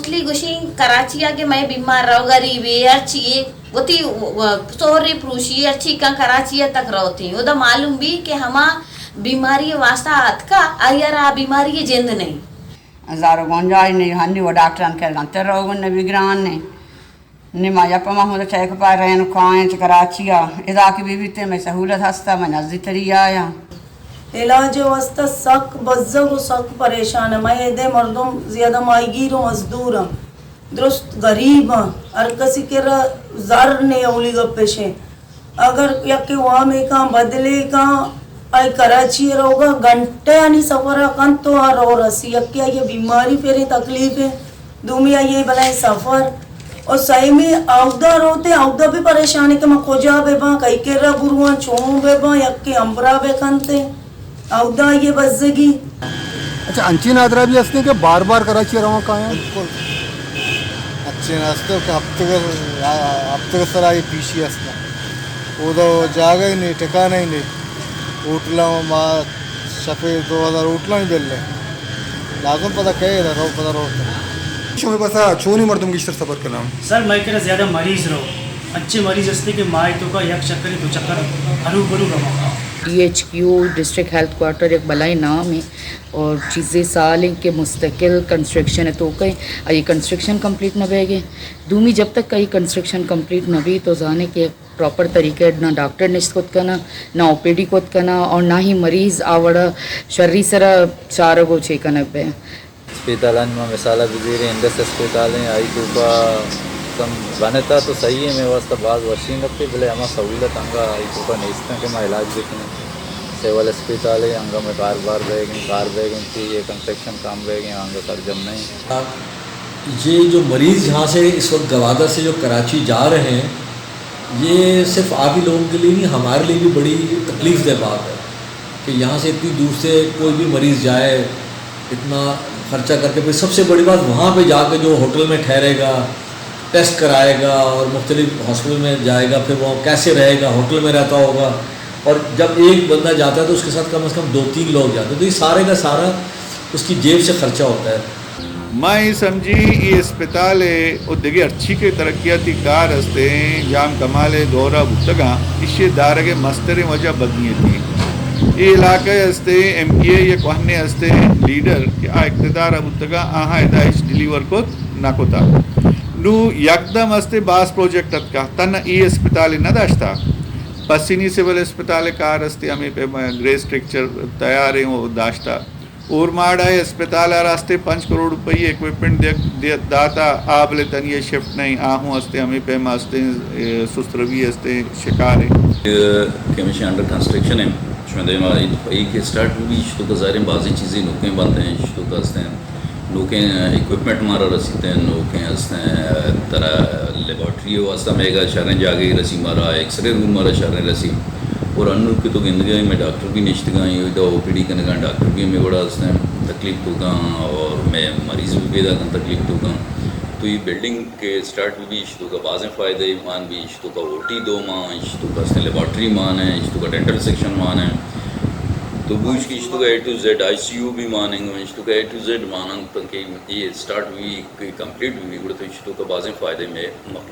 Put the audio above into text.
اصلی گوشیں کراچی ءَ کہ مئے بیمار رو غریبے، ہرچی اے وتی سہرے پروشی، ہرچی کن کراچی ءَ تک روتیں۔ اودا معلوم بی کہ ہما بیماری واسطہ اتکا، آئی ءَ را بیماری جند نہیں۔ ہزار گنجائش نہیں، ہنی وہ ڈاکٹران کر گنتے رو گن نبی گران نے۔ نی ما یپ ما ہمود چیک پا رین کائیں چہ کراچی ءَ۔ ادا کہ بی بیتے مئے سہولت ہستا، مئے نزدیک تری آیا۔ علاج واسطہ سک بزگ و سک پریشان ہے۔ مئے ادے مردم زیادہ ماہیگیر و مزدور ہیں، درست غریب ہیں، ہر کسی کرا زر نے، اولی گپ پیشیں۔ اگر یکے وامے کاں، بدلے کاں، آئی کراچی ءَ روگا گھنٹے آنی سفر ءَ کنت تو آ رو رسی۔ یکے آئی بیماری پھریں تکلیف ہے، دومی آئی بلائیں سفر، اور سیمی اودا روتے، اودا بھی پریشان ہے کہ من کجا بہ باں، کئی کرا برواں، چون بہ باں، یکے امبرا بہ کنتے۔ اودا آئی بزگی۔ اچھا، انچیں نادرا بھی ہستیں کہ بار بار کراچی روان کایاں؟ بالکل۔ انچیں ہستیں کہ ہفتگ، ہفتگ سرا یہ پیشی ہستاں۔ اودا جاگہ ہی نہیں، ٹھکانہ ہی نہیں۔ ہوٹلاں ما شپے دو ہزار ہوٹلاں ہی بل ہے۔ لازم پتہ کہے رو، پتہ رو۔ شمے پاسا چونی مردم گیشتر سفر کناں؟ سر، مئے کرا زیادہ مریض رو۔ انچیں مریض ہستے کہ ماہ توکا یک چکر، دو چکر ہرو برو رواں۔ D H Q, district health quarter, یک بلائیں نام ہے اور چیزیں سال ہیں کہ مستقل کنسٹرکشن ہے توکا ہے۔ آئی کنسٹرکشن کمپلیٹ نہ بہ گئے۔ دومی جب تک آئی کنسٹرکشن کمپلیٹ نہ بھی تو زانے کہ پراپر طریقے نہ ڈاکٹر نشت کت کنا، نہ او پی ڈی کت کنا اور نہ ہی مریض آ وڑا شری سرا چارگ و چے کنگ بے۔ اسپیتالانی ما مثال ءَ بزیریں، انڈس اسپیتال ہیں، آئی توکا کم بنتا تو صحیح ہے، مئے واسطہ باز وشیں گپے، بلے ہما سہولت انگا آئی توکا نیستاں کہ ما علاج بکنیں۔ سول اسپیتال ہے، انگا مئے کار بار بیگ ہیں، کار بیگ ہیں، کہ یہ کنسٹرکشن کام بیگ ہیں، انگا سرجم نہیں۔ یہ جو مریض یہاں سے اس وقت گوادر سے جو کراچی جا رہے ہیں، یہ صرف آپ ہی لوگوں کے لیے نہیں، ہمارے لیے بھی بڑی تکلیف دہ بات ہے کہ یہاں سے اتنی دور سے کوئی بھی مریض جائے، اتنا خرچہ کر کے، پھر سب سے بڑی بات وہاں پہ جا کے جو ہوٹل میں ٹھہرے گا، ٹیسٹ کرائے گا اور مختلف ہاسپٹل میں جائے گا، پھر وہ کیسے رہے گا، ہوٹل میں رہتا ہوگا، اور جب ایک بندہ جاتا ہے تو اس کے ساتھ کم از کم دو تین لوگ جاتے ہیں، تو یہ سارے کا سارا اس کی جیب سے خرچہ ہوتا ہے۔ ما اے سمجھی، اے اسپتال ء و دگہ ہرچی کہ ترقیاتی کار استیں، جام کمال ء دور ء بوتگاں، ایشی ء دارگ ء مستریں وجہ بدنیتی۔ اے علاقہ ء استیں ایم پی اے یک کوہنے استیں لیڈر کہ آ اقتدار ء بوتگاں، آہاں ادا ہچ ڈیلیور کت نہ کتا۔ نوں یکدم استیں باز پروجیکٹ اتکا، تھنا اے اسپتال ء نہ داشتا۔ پسنی سول اسپتال ء کار استیں، ہمے پہ گرے اسٹرکچر تیاریں و داشتا۔ اورماڑہ ء اسپتال ء را استیں پنچ کروڑ روپئی ء اکوپمنٹ دیگ، دے، داتا، آ بلے تنی ء شفٹ نہ ایں، آ ہوں استیں ہمے پیم ء استیں، اے، سست روی ء استیں شکار ایں۔ کہ ہمیشہ انڈر کنسٹرکشن ایں، شما دیما اے کہ اسٹارٹ بی، شتو کا ظاہر ایں بازیں چیزیں نوکیں بنت ایں، شتو کا استیں نوکیں اکوپمنٹ مارا رسیت ایں، نوکیں استیں ترا لیبارٹری ء واستہ میگا شریں جاگہے رسی مارا، ایکس رے روم مارا شریں رسی۔ اور انوں کہ تو گندگا ئے، مئے ڈاکٹر بھی نشتگاں، ادا او پی ڈی کنگاں، ڈاکٹر بھی ہمے وڑا استیں تکلیف توکاں، اور مئے مریض بھی پیداکاں تکلیف توکاں۔ تو اے بلڈنگ کہ اسٹارٹ بی، ایش توکا بازیں فائدہ مان بی، ایش توکا او ٹی دو مان، ایش توکا استیں لیبارٹری مان ایں، ایش توکا ڈینٹل سیکشن مان ایں۔ تو بوش کہ ایش توکا اے ٹو زیڈ آئی سی یو بھی مان ایں، ایش توکا اے ٹو زیڈ مان ایں، تاکہ اے اسٹارٹ بی، کمپلیٹ بی، گڑا تو ایش توکا بازیں فائدہ مئے مخلوق